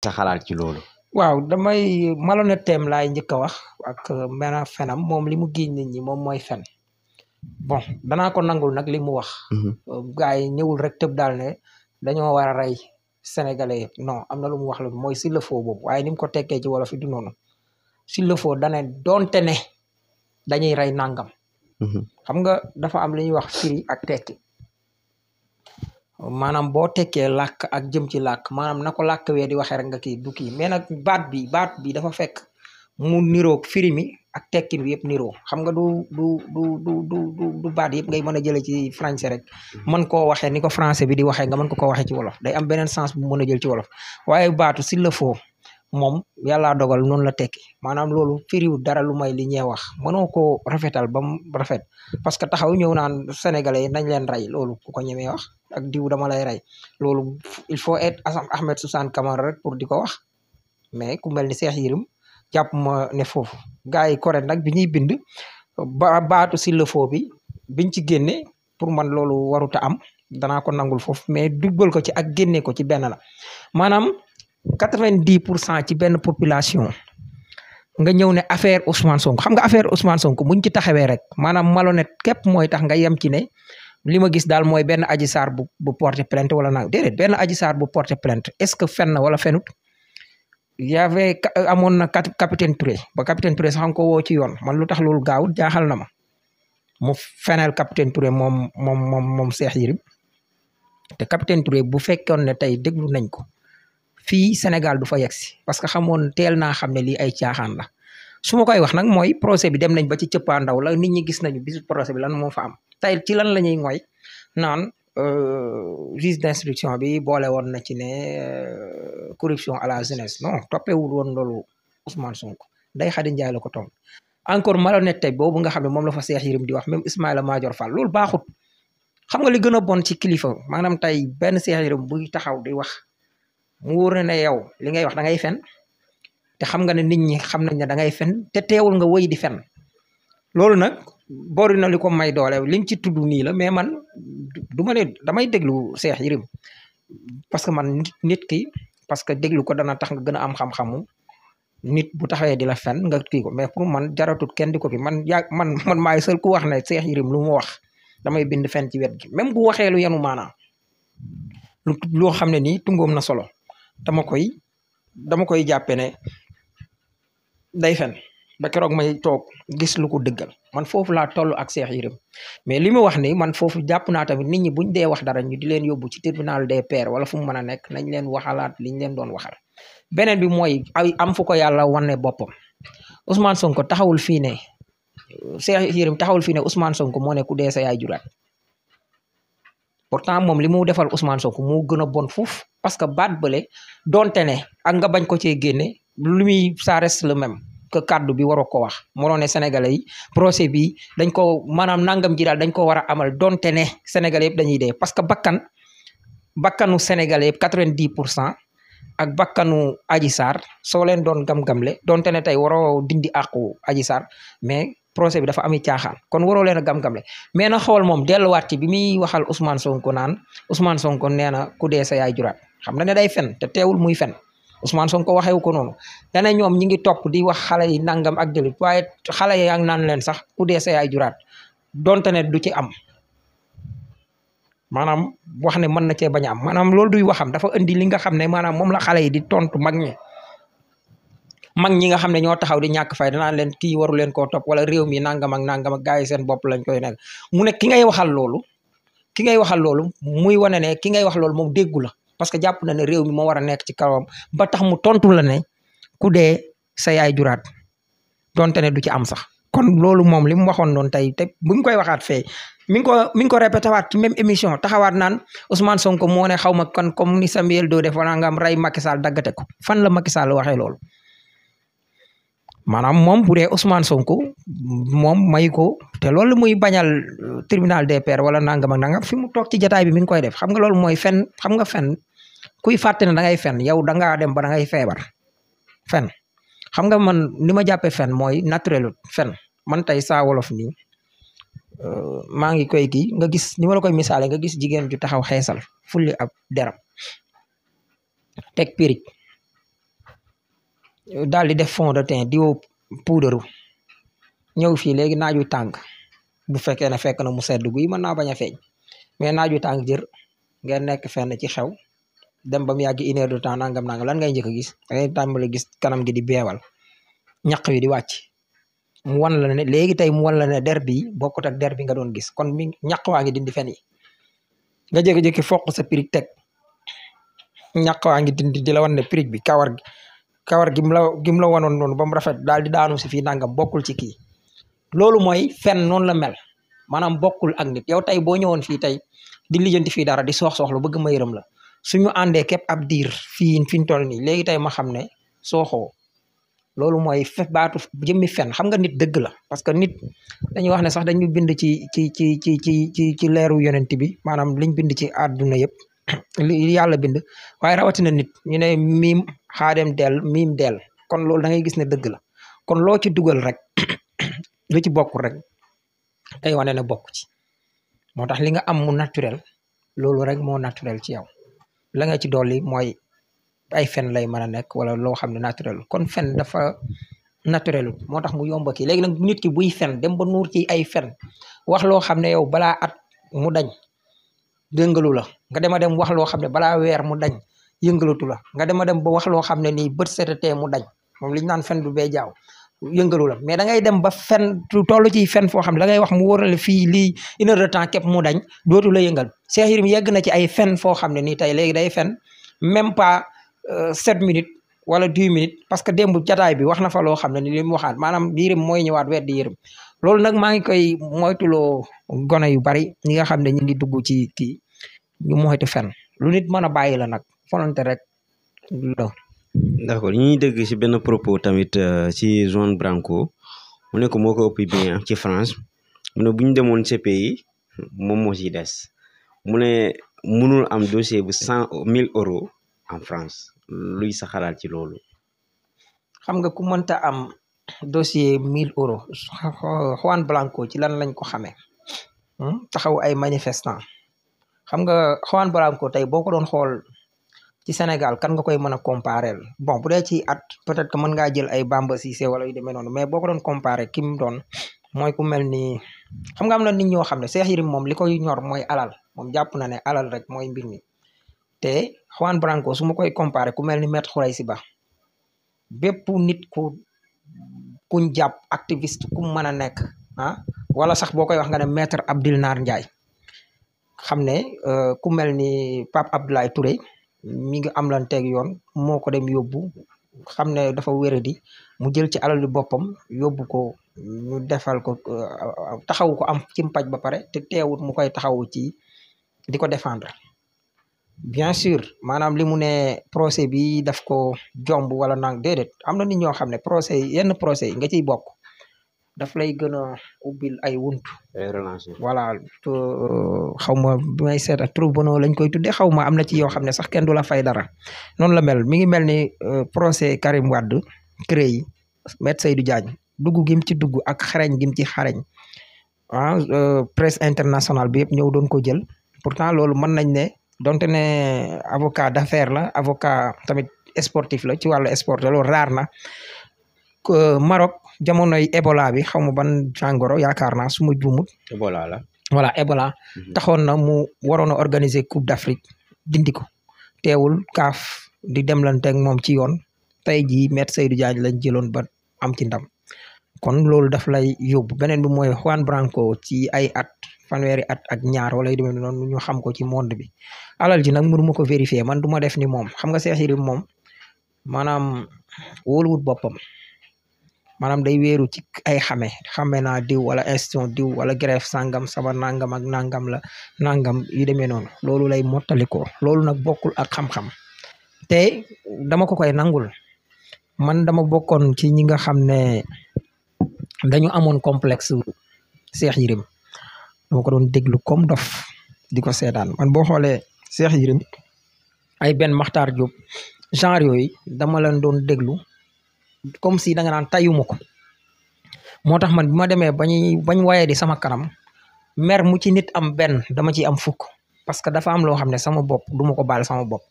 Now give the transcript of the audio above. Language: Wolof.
sa xalaat ci loolu. waaw damay malhonnêteté laay njëkk a wax ak benn fenam moom li mu giiñ nit ñi moom mooy fen bon danaa ko nangul nag li mu wax. gars yi ñëwul rek tëb daal ne dañoo war a rey sénégalais yëpp non am na lu mu wax la mooy s'il le faut boobu waaye ni mu ko tekkee ci wolof yi du noonu s'il le faut dane doonte ne dañuy rey nangam. xam nga dafa am li ñuy wax firi ak tekki maanaam boo tekkee làkk ak jëm ci làkk maanaam na ko làkk wee di waxee rek nga kii du kii mais nag baat bi dafa fekk mu niroog firi mi ak tekkin bi yëpp niroo xam nga du baat yëpp ngay mën a jëlee ci français rek mën koo waxee ni ko français bi di waxee nga mën ko waxee ci wolof day am beneen sens bu mën a jël ci wolof waaye baatu s'il le faut moom yàllaa dogal noonu la tekki maanaam loolu firiwul dara lu may li ñee wax mënoo koo rafetal ba mu rafet parce que taxaw ñëw naan sénégalais yi nañ leen rey loolu ku ko ñemee wax ak diw dama lay rey loolu il faut être Ahmed Suzanne Camara rek pour di ko wax mais ku mel ni Cheikh Yérim jàpp ma ne foofu gars yi correct nag bi ñuy bind baatu s'il le faut bi biñ ci génne pour man loolu waruta am danaa ko nangul foofu mais duggal ko ci ak génne ko ci benn la maanaam 90% ci benn population nga ñëw ne affaire Ousmane Sonko xam nga affaire Ousmane Sonko buñ ci taxawee rek maanaam malhonnête képp mooy tax nga yem ci ne li ma gis daal mooy benn Adji Sarr bu porté plainte wala nag déedéet benn Adji Sarr bu porté plainte est-ce que fen na wala fenut amoon na capitaine Touré ba capitaine Touré sax nga ko woo ci yoon man lu tax loolu gaawut jaaxal na ma mu feneel capitaine Touré moom Cheikh Yérim te capitaine Touré bu fekkoon ne tey déglu nañ ko fii Sénégal du fa yegsi parce que xamoon teel naa xam ne lii ay caaxaan la su ma koy wax nag mooy procès bi dem nañ ba ci cëppaandaw la nit ñi gis nañu bisu procès bi lan moo fa am tey ci lan la ñuy mooy naan juge d'instruction bi boole woon na ci ne corruption à la jeunesse non toppewul woon loolu Ousmane Sonko Ndeye Khady Ndiaye la ko toog encore malhonnêteté boobu nga xam ne moom la fa Cheikh Yérim di wax même Ismaïla Madior Fall loolu baaxut xam nga li gën a bon ci kilifa maanaam tey benn Cheikh Yérim buy taxaw di wax mu wóor na ne yow li ngay wax da ngay fen te xam nga ne nit ñi xam nañ ne da ngay fen te teewul nga wëy di fen loolu nag bori na li ko may doole li nga ci tudd nii la mais man du ma ne damay déglu Cheikh Yérim parce que man nit ki parce que déglu ko dana tax nga gën a am xam-xamu nit bu taxawee di la fen nga kii ko mais pour man jaratut kenn di ko ki man man maay seul ku wax ne Cheikh Yérim lu mu wax damay bind fen ci wet gi même bu waxee lu yenu maanaam loo xam ne nii tungoom na solo dama koy jàppe ne day fen ba keroog may toog gis lu ko dëggal man foofu laa toll ak Cheikh Yérim mais li mu wax ni man foofu jàpp naa tamit nit ñi buñ dee wax dara ñu di leen yóbbu ci tribunal des pairs wala fu mu mën a nekk nañ leen waxalaat liñ leen doon waxal beneen bi mooy am fu ko yàlla wane boppam Ousmane Sonko taxawul fii ne Cheikh Yérim taxawul fii ne Ousmane Sonko moo ne ku dee sa yaay juraat pourtant moom li mu defal Ousmane Sonko moo gën a bon fuuf parce que baat bële donte ne ak nga bañ ko cee génne lu muy ça reste le même que kaddu bi waroo ko wax moo ne Sénégalais yi procès bi dañ ko maanaam nangam ji daal dañ ko war a amal donte ne Sénégalais yëpp dañuy dee parce que bakkanu Sénégalais yëpp 90% ak bakkanu Adji Sarr soo leen doon gam-gamle donte ne tey waroo dindi àqu Adji Sarr mais procès bi dafa ami caaxaan kon waroo leen a gam-gamle mais na xool moom delluwaat ci bi muy waxal Ousmane Sonko naan Ousmane Sonko nee na ku dee sa yaay juraat xam na ne day fen te teewul muy fen Ousmane Sonko waxewu ko noonu dana ñoom ñi ngi topp di wax xale yi nangam ak jëlit waaye xale yi ak naan leen sax ku dee sa yaay juraat donte ne du ci am maanaam wax ne mën na cee bañ a am maanaam loolu duy waxam dafa indi li nga xam ne maanaam moom la xale yi di tontu mag ñi nga xam ne ñoo taxaw di ñàkk fay danaa leen kii waru leen koo topp wala réew mi nangam ak gars yi seen bopp lañ koy nekk mu ne ki ngay waxal loolu muy wane ne ki ngay wax loolu moom déggu la parce que jàpp na ne réew mi moo war a nekk ci kawam ba tax mu tontu la ne ku dee sa yaay juraat donte ne du ci am sax kon loolu moom li mu waxoon noonu tey te buñ koy waxaat fee mi ngi ko répété waat ci même émission taxawaat naan Ousmane Sonko moo ne xaw ma kan comme ni Samuel Doe def wala nga am rey Macky Sall daggate ko fan la Macky Sall waxee loolu maanaam moom bu dee Ousmane Sonko moom may ko te loolu muy bañal tribunal des pairs wala nangam ak nangam fi mu toog ci jataay bi mi ngi koy def xam nga loolu mooy fen xam nga fen kuy fàtte ne da ngay fen yow da ngaa dem ba da ngay feebar fen xam nga man ni ma jàppee fen mooy naturel fen man tey saa wolof nii maa ngi koy kii nga gis ni ma la koy misaale nga gis jigéen ju taxaw xeesal fulli ab deram teg pirig daal di def fond de teint diwoo puudaru ñëw fii léegi naaju tàng bu fekkee ne fekk na mu sedd guy mën naa bañ a feeñ mais naaju tàng jër ngeen nekk fenn ci xew dem ba mu yàgg 1 heure de temps nangam lan ngay njëkk a gis da ngay tàmbali gis kanam gi di beewal ñaq wi di wàcc mu wan la ne léegi tey mu wan la ne der bi bokkut ak der bi nga doon gis kon mi ñaq waa ngi dindi fen yi nga jékki-jékki foq sa pirig teg ñaq waa ngi dindi di la wan ne pirig bi kawar gim la wanoon noonu ba mu rafet daal di daanu si fii nangam bokkul ci kii loolu mooy fen noonu la mel maanaam bokkul ak nit yow tey boo ñëwoon fii tey di lijjanti fii dara di soox-sooxlu bëgg ma yërëm la suñu àndee képp ab diir fi ñu toll nii léegi tey ma xam ne sooxoo loolu mooy baatu jëmmi fen xam nga nit dëgg la parce que nit dañuy wax ne sax dañu bind ci leeru yonent bi maanaam liñ bind ci àdduna yëpp li yàlla bind waaye rawatina nit ñu ne miim xaadem del miim del kon loolu da ngay gis ne dëgg la kon loo ci dugal rek lu ci bokkul rek day wane ne bokk ci moo tax li nga am mu naturel loolu rek moo naturel ci yow la nga ci dolli mooy ay fen lay mën a nekk wala loo xam ne naturel kon fen dafa naturel moo tax mu yomba kii léegi nag nit ki buy fen dem ba nuur ci ay fen wax loo xam ne yow balaa at mu dañ yëngalu la nga dema dem wax loo xam ne balaa weer mu dañ yëngalatu la nga dema dem ba wax loo xam ne nii bët setatee mu dañ moom li ñu naan fen du bee jaaw yëngalu la mais da ngay dem ba fen toll ci fen foo xam ne da ngay wax mu wóorale fii lii 1 heure de temps képp mu dañ dootu la yëngal Cheikh Yérim yegg na ci ay fen foo xam ne nii tey léegi day fen même pas 7 minutes wala 10 minutes parce que démb jataay bi wax na fa loo xam ne ni li mu waxaat maanaam Yérim mooy ñëwaat weddi Yérim loolu nag maa ngi koy moytuloo gone yu bari ñi nga xam ne ñu ngi dugg ci kii ñu moytu fen lu nit mën a bàyyi la nag volonté rek la. d'accord ñu ngi dégg ci benn propos tamit ci Juan Branco mu ne ko moo ko ëpp bien ci France mu ne bu ñu demoon CPI moom moo ciy des mu ne mënul am dossier bu 100 000 euros en France luy sa xalaat ci loolu. xam nga ku mënta am dossier 1000 euros Juan Branco ci lan lañ ko xamee taxaw ay manifestants xam nga Juan Branco tey boo ko doon xool ci Sénégal kan nga koy mën a comparer bon bu dee ci at peut-être que mën ngaa jël ay Bamba Cissé wala yu demee noonu mais boo ko doon comparer ki mu doon mooy ku mel ni xam nga am na nit ñoo xam ne Cheikh Yérim moom li koy ñor mooy alal moom jàpp na ne alal rek mooy mbir mi te Juan Branco su ma koy comparer ku mel ni Maître Khoureychi Ba bépp nit kuñ jàpp activiste ku mën a nekk wala sax boo koy wax nga ne Maître Abdil Nar Ndiaye xam ne ku mel ni Pape Abdoulaye Touré mi ngi am lan teg yoon moo ko dem yóbbu xam ne dafa wéradi mu jël ci alal boppam yóbbu ko ñu defal ko taxawu ko am ci mpaj ba pare te teewut mu koy taxawu ci di ko défendre bien sûr maanaam li mu ne procès bi daf ko jomb wala nang déedéet am na nit ñoo xam ne procès yenn procès yi nga ciy bokk daf lay gën a ubbil ay wuntu voilà xaw ma bi may seet ak tribunal lañ koy tuddee xaw ma am na ci yoo xam ne sax kenn du la fay dara noonu la mel mi ngi mel ni procès Karim Wade CREI yi Maître Seydou Diagne dugg gim ci dugg ak xareñ gim ci xareñ presse internationale bi yëpp ñëw doon ko jël pourtant loolu mën nañ ne donte ne avocat d'affaires la avocat tamit sportif la ci wàllu sport loolu raar na Maroc jamonoy Ebola bi xaw ma ban jàngoro yaakaar naa su ma juumut. Ebola la. voilà Ebola. taxoon na mu waroon a organiser Coupe d'Afrique dindi ko teewul kaaf di demlanteeg moom ci yoon tey jii Maître Seydou Diagne lañ jëloon ba am ci ndam kon loolu daf lay yóbbu beneen bi mooy Juan Branco ci ay at fanweeri at ak ñaar wala yu demee noonu ñu xam ko ci monde bi alal ji nag mënuma ko vérifier man du ma def ni moom xam nga Cheikh Yérim moom maanaam wóoluwut boppam. maanaam day wéeru ci ay xame naa diw wala institution diw wala greffe sangam sama nangam ak nangam la nangam yu demee noonu loolu lay mottalikoo loolu nag bokkul ak xam-xam te dama ko koy nangul man dama bokkoon ci ñi nga xam ne dañu amoon complexe Cheikh Yérim dama ko doon déglu comme dof di ko seetaan man boo xoolee Cheikh Yérim ay benn Makhtar Diop genre yooyu dama leen doon déglu comme si da nga naan tayuma ko moo tax man bi ma demee bañ waye di sama kanam mer mu ci nit am benn dama ci am fukk parce que dafa am loo xam ne sama bopp duma ko baal sama bopp